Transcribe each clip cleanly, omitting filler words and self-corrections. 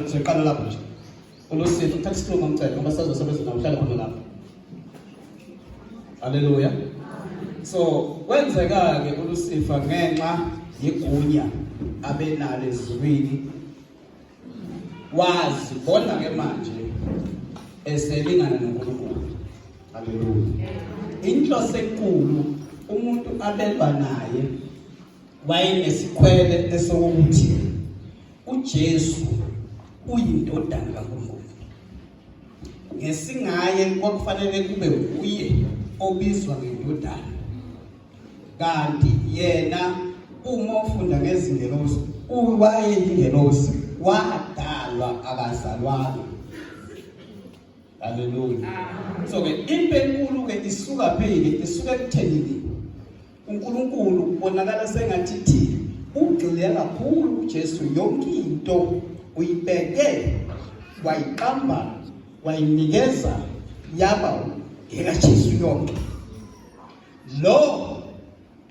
Siqala lapho nje. ULusifa uthatha isitulo ngomcebo ngoba sazosebenza nawo uhlala khona lapho. Haleluya. So kwenzeka ke uLusifa ngenxa yegunya abenalo ezulwini wazi bona ke manje eselingana noNkulunkulu. Haleluya. Inhloso enkulu umuntu abelwa naye wayenesikhwele esokuthi uJesu uyindodana kaNkulunkulu. Ngesingaye kwakufanele kube uye obizwa ngendodana. Kanti yena uma ufunda ngezingelosi wayeyingelosi wadalwa akazalwanga. Haleluya. So ke impi enkulu ke isuka phile isuka ekuthenini uNkulunkulu kubonakala sengathi thi ugxile kakhulu kuJesu yonke into uyibeke wayiqamba wayinikeza yaba ekaJesu yonke lo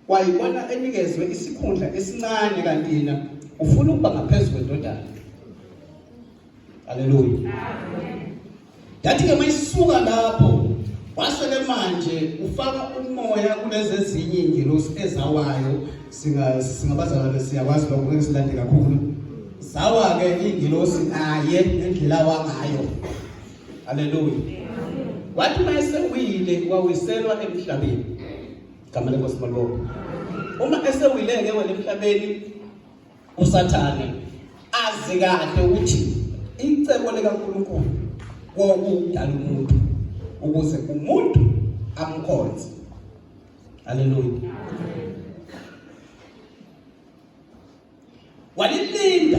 wayibona enikezwe isikhundla esincane kanti yena ufuna ukuba ngaphezu kwendodana. Haleluya. Yathi ke mayisuka lapho waseke manje ufaka umoya kulezi ezinye ingelosi ezawayo singa singabazalwane siyakwazi lokho ngeke silande kakhulu zawa ke ingelosi naye ngendlela wangayo. Haleluya. Wathi mayesewile wawiselwa emhlabeni. Igama lenkosi malibonga. Uma esewile ke wena emhlabeni uSathane azi kahle ukuthi icebo likaNkulunkulu kokudala umuntu ukuze umuntu amkhonze. Haleluya. Walilinda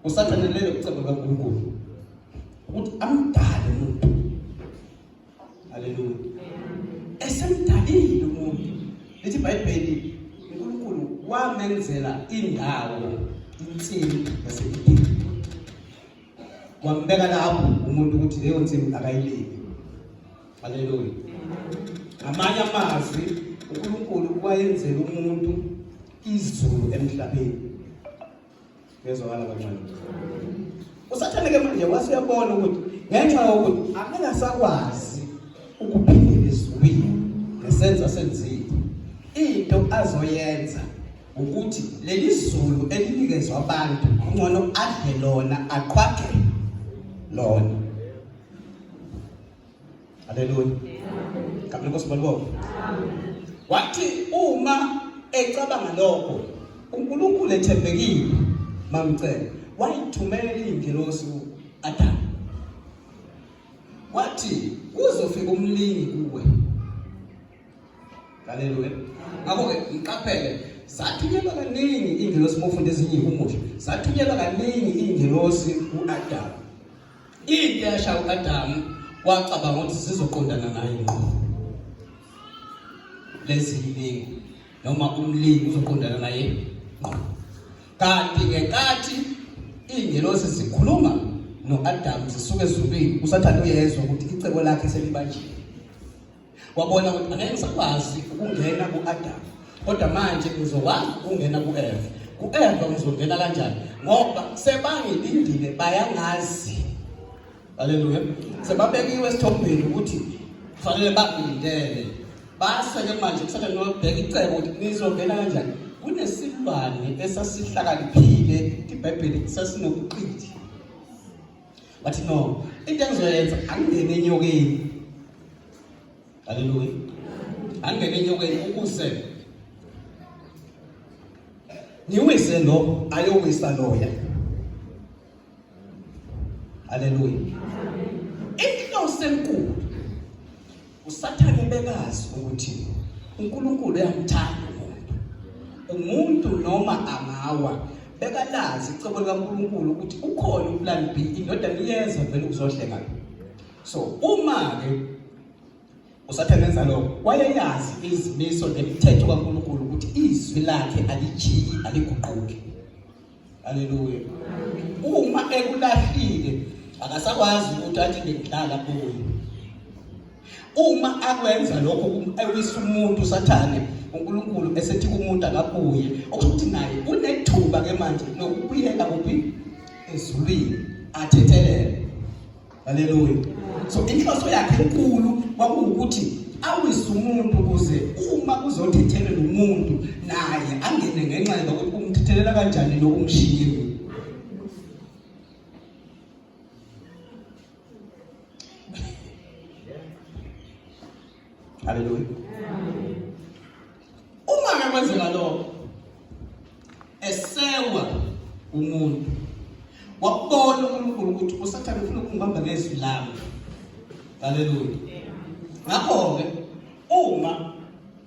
uSathane lelo cebo likaNkulunkulu ukuthi amdale umuntu. Haleluya. Esemdalile umuntu. Lithi iBhayibheli uNkulunkulu wamenzela indawo insimu yaseEdeni. Wambeka lapho umuntu ukuthi leyo nsimu akayilimi. Haleluya. Ngamanye amazwi uNkulunkulu wayenzela umuntu izulu emhlabeni. Ngezwakala kancane. Usathane ke manje wasuyabona ukuthi ngenxa yokuthi angeke asakwazi ukuphindela ezulwini ngesenzo asenzile. Into azoyenza ukuthi leli zulu elinikezwa abantu ngcono adle lona aqhwage lona. Haleluya. Igama lenkosi malibonge. Wathi uma ecabanga lokho uNkulunkulu ethembekile mamcela wayithumela ingelosi kuAdam. Wathi kuzofika umlingi kuwe. Haleluya. Ngakho ke ngiqaphele zathunyelwa kaningi ingelosi uma ufunda ezinye ihumusho zathunyelwa kaningi ingelosi kuAdam. Into eyashaya u-Adamu wacabanga ukuthi zizoqondana naye ngqo. Lezi yilingo noma umlingi uzoqondana naye ngqo. Kanti ngenkathi iy'ngelosi zikhuluma no-Adamu zisuka ezulwini, uSathane uyezwa ukuthi icebo lakhe selibanjiwe. Wabona ukuthi angeke ngisakwazi ukungena ku-Adamu kodwa manje ngizokwazi ukungena ku-Eva. Ku-Eva ngizongena kanjani? Ngoba sebangilindile bayangazi. Haleluya. Sebabekiwe esithombeni ukuthi kufanele bangilindele. Base-ke manje kusathane nobheka icebo ukuthi nizongena kanjani. Kunesilwane esasihlakaniphile, iBhayibheli sasinobuqili. Wathi no, into engizoyenza angingene enyokeni. Haleluya. Angingene enyokeni ukuze ngiwise lo ayowisa loya. Haleluya. Inhloso enkulu uSathane bekazi ukuthi uNkulunkulu uyamthanda umuntu. Umuntu noma angawa bekalazi icebo likaNkulunkulu ukuthi ukhona uplan B, indodana iyeza vele ukuzohlenga. So uma ke uSathane enza lokho, wayeyazi izimiso nemithetho kaNkulunkulu ukuthi izwi lakhe alijiki aliguquki. Haleluya. Uma ekulahlile akasakwazi ukuthi athi ngidlala kuye. Uma akwenza lokho ewisa umuntu uSathane uNkulunkulu esethi kumuntu akabuye okusho ukuthi naye unethuba ke manje lokubuyela kuphi? Ezulwini athethelele. Haleluya. So inhloso yakhe enkulu kwakuwukuthi awise umuntu ukuze uma kuzothethelela umuntu naye angene ngenxa yokuthi umthethelela kanjani lo umshiye. Haleluya. Uma ke kwenzeka lokho esewa umuntu wakubona uNkulunkulu ukuthi uSathane ufuna ukungibamba ngezwi lami. Haleluya. Ngakho ke uma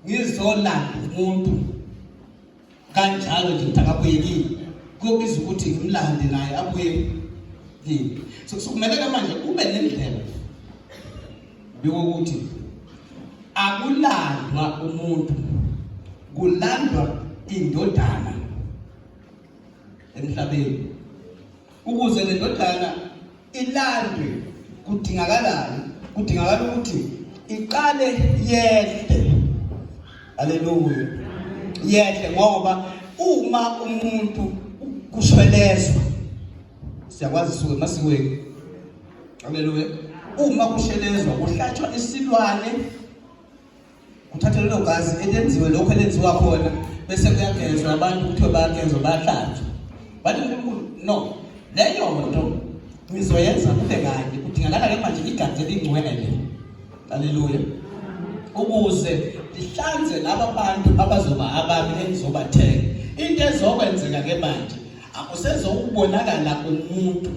ngizolanda umuntu kanjalo nje ukuthi akabuye kimi kuyobiza ukuthi ngimlande naye abuye kimi. So kumele ke manje ube nendlela yokuthi akulandwa umuntu kulandwa indodana emhlabeni ukuze le ndodana ilandwe kudingakalani kudingakala ukuthi iqale yehle haleluya yehle ngoba uma umuntu kushwelezwa siyakwazi suke emasikweni haleluya uma kushelezwa kuhlatshwa isilwane kuthathwe lelo gazi elenziwe lokho elenziwa khona bese kuyagezwa abantu kuthiwe bayagezwa bayahlanjwa bathi uNkulunkulu no leyo nto ngizoyenza kube kanye kudingakala ke manje igazi elingcwele haleluya ukuze lihlanze laba bantu abazoba abami engizobathenga into ezokwenzeka ke manje akusezokubonakala umuntu.